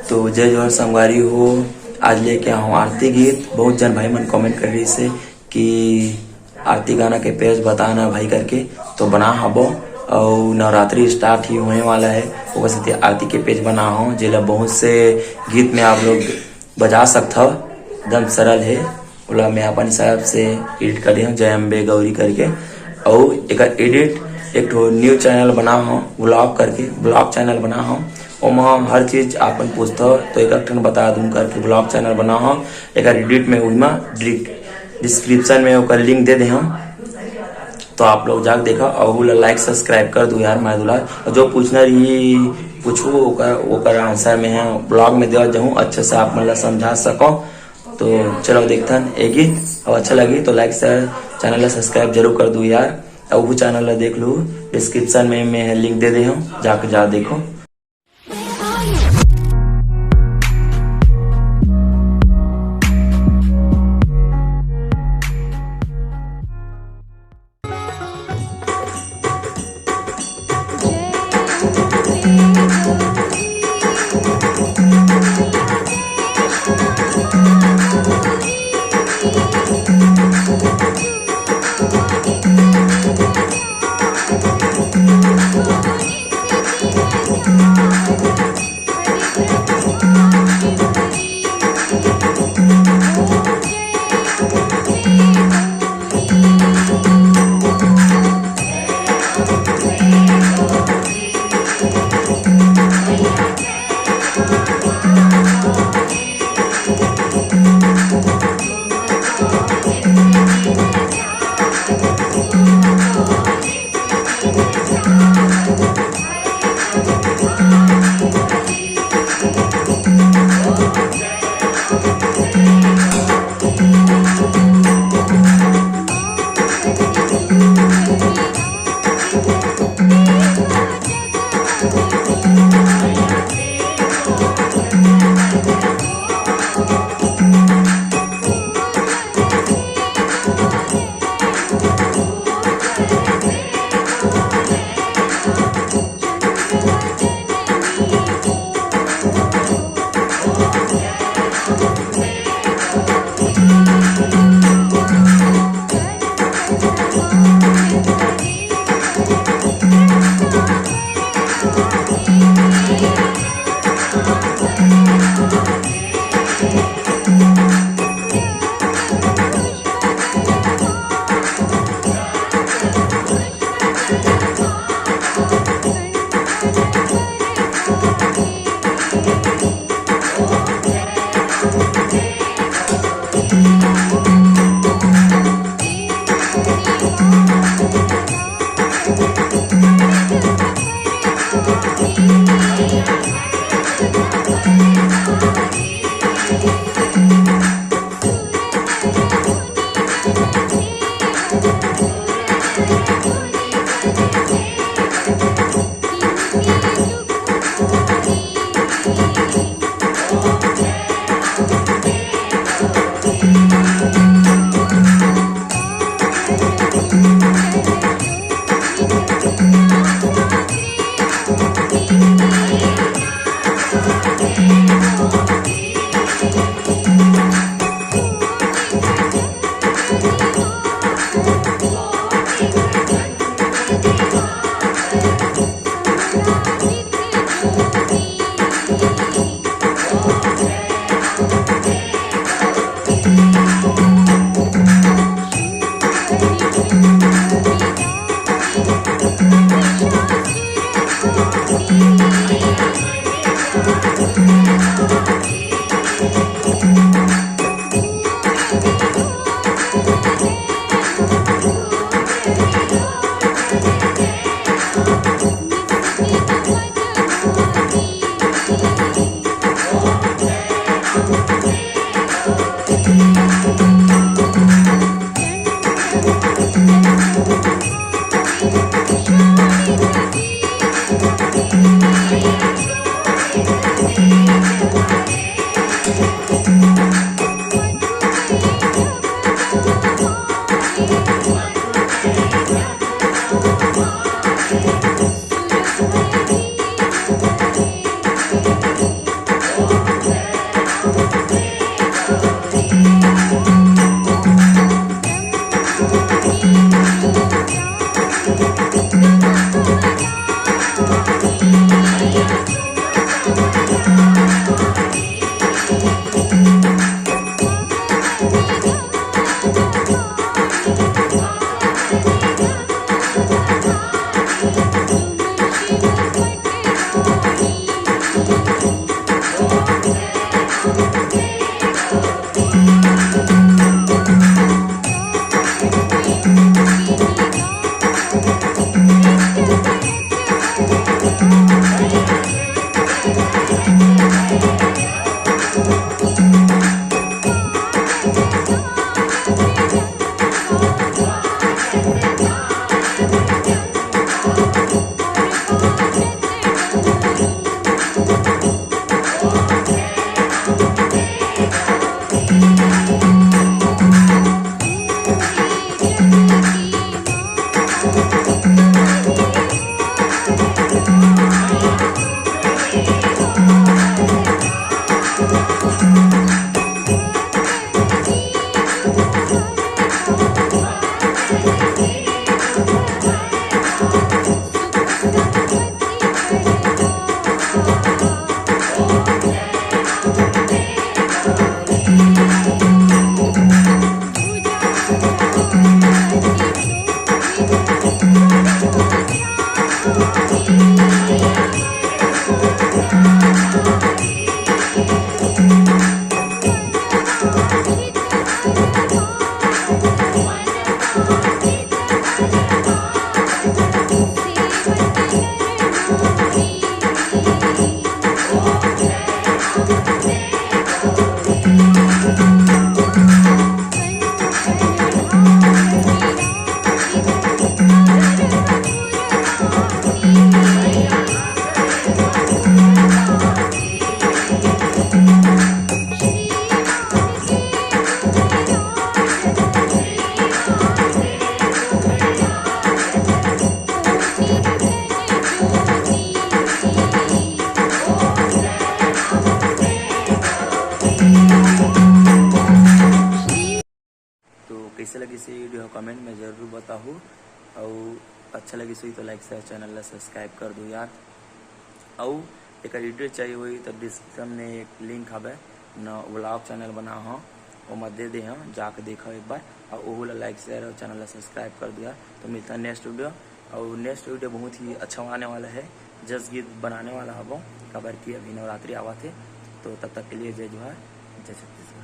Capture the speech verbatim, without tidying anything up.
तो जय जोहार संगवारी हो, आज लेके आहूँ आरती गीत। बहुत जन भाई मन comment कर रहिस हे कि आरती गाना के page बता ना भाई करके, तो बना हबो। अउ नवरात्रि start ही होने वाला है, ओकर सेती आरती के page बना हो, जेला बहुत से गीत में आप लोग बजा सकथव, एकदम सरल है। ओला मैं अपन हिसाब से edit कर लिया हूँ, जय अम्बे गौरी करके। अउ एकर edit एक ठो new channel बना हो, vlog करके, vlog channel बना हो। ओमा हर चीज आपन पूछथव तो एक एक ठन बता दूं करके vlog channel बना हो। एकर edit में उमा description में ओकर link दे दे हम, तो आप लोग जाके देखा और ओला like subscribe कर दू यार, मैं दुलार। और जो पूछना रही पूछू, ओकर ओकर answer में है vlog में देवा जाऊँ, अच्छे से आप मन ला समझा सको। तो चलो देखथन ए गीत, अब अच्छा लगी तो like share, channel ला subscribe जरूर कर दू यार। और वो channel ला देख लू, description में मैं link दे दे हूँ, जाके जा देखो। कइसे video ह comment में जरूर बताहू। अउ अच्छा लगिस होही तो like share channel ला subscribe कर दू यार। अउ एकर detail चाहिए होही तो description में एक link हवे, न vlog channel बना हूँ, ओमा दे दे हूँ, जाके देखो एक बार। अउ ओहू ला like share और channel ला subscribe कर दू यार। तो मिलता है next video। अउ next video बहुत ही अच्छा आने वाला है, जस गीत बनाने वाला हबो, काबर कि अभी नवरात्रि आवत हे। तो तब तक के लिए जय जोहार, जय छत्तीसगढ़।